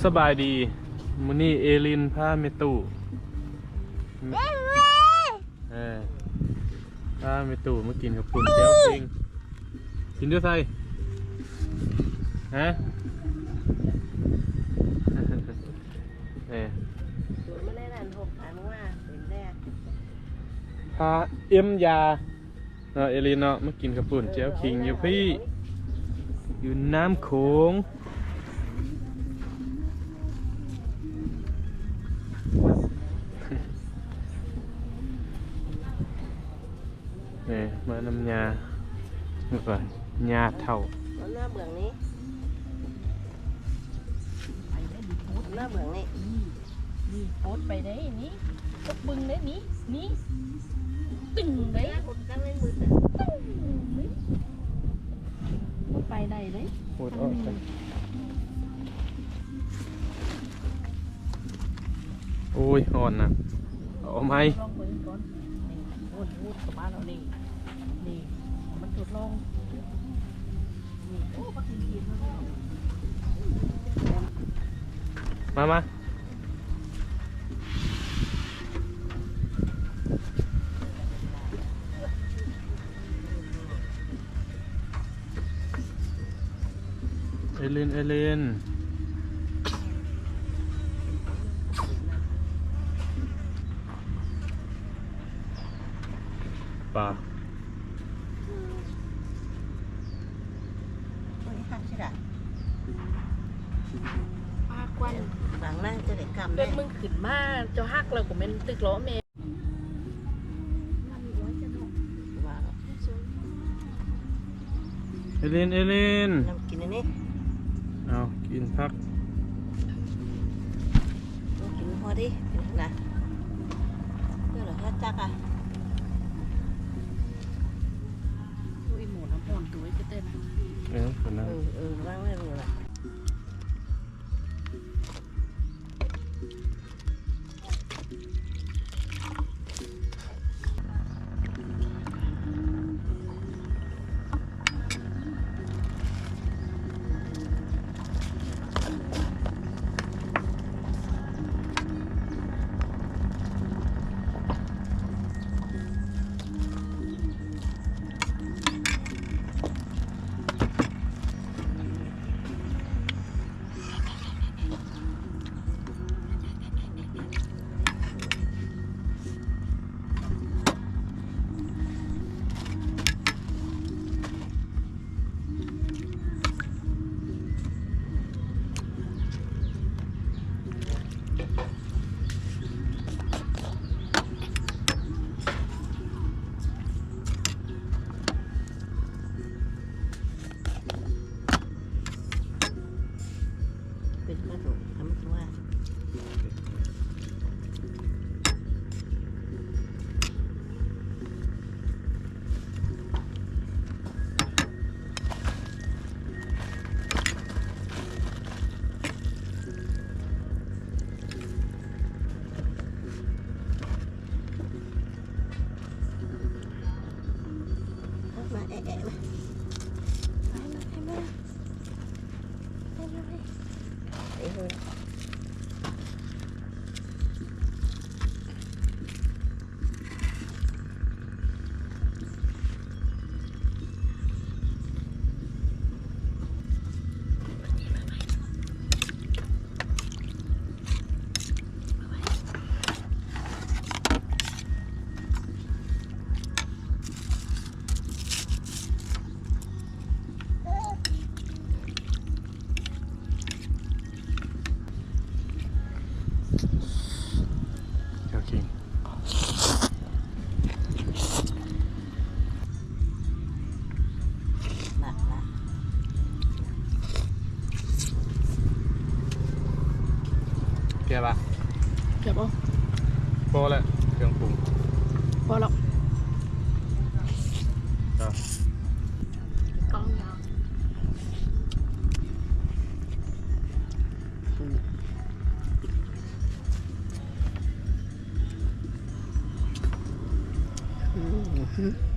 ສະບາຍດີ ມື້ນີ້ເອລິນພາແມ່ຕູ້ ເອີ ພາແມ່ຕູ້ມາກິນເຂົ້າປຸ້ນແຈ່ວເຄັງ. ກິນຢູ່ໃສ? ຮະ? ເອີ ພາເອັມຢາ ເນາະ ເອລິນເນາະ ມາກິນເຂົ້າປຸ້ນແຈ່ວເຄັງຢູ່ພີ້ ຢູ່ນ້ຳໂຂງ. ເອີ ມານຳຍ່າ ແລ້ວກໍຍ່າເຖົ້າ. ເອົາໜ້າເບື້ອງນີ້ ໜ້າເບື້ອງນີ້. ນີ້ ນີ້ ໂພດໄປໄດ້ນີ້ ຕົກບຶງໄດ້ນີ້ ນີ້ ຕຶງໄດ້ ຕຶງໄດ້ ບໍ່ໄປໄດ້ເດ້. ໂພດອອກໄປ. ໂອ້ຍ ຮ້ອນນະ ເອົາໃໝ່. ລອງເບິ່ງກ່ອນ ນີ້ ໂພດ ໂພດເຂົ້າມາແລ້ວນີ້ ນີ້ ມັນທົດລອງ. ມາ ມາ ເອລິນ ເອລິນ ປາ. ໂອ້ຍ ຫັກຊິລະ ພາກວັນ ບາງນາຈະໄດ້ກຳ ເດີ ເດີ ມຶງຂຶ້ນມາ ເຈົ້າຫັກແລ້ວກໍແມ່ນຕຶກລໍ້ແມ່. ເອລິນ ເອລິນ ນ້ຳກິນອັນນີ້ ເອົາ ກິນຜັກ ກິນພໍດີ ກິນນະ ເດີລະ ຮອດຈັກອະ. ໂອ້ຍ ໝໍນ້ຳຮ້ອນຕົວ ເອີ ເອີ ເອີ ວາງໄວ້ ລະ. ເປັນປາດຸກທຳຕົວ. ມາແອະໆ ມາ ມາ ມາ ມາ ມາ.ແກ່ວະ? ແກ່ວບໍ່? ພໍແລ້ວ ເຄື່ອງປຸງ ພໍແລ້ວ. ອືມ.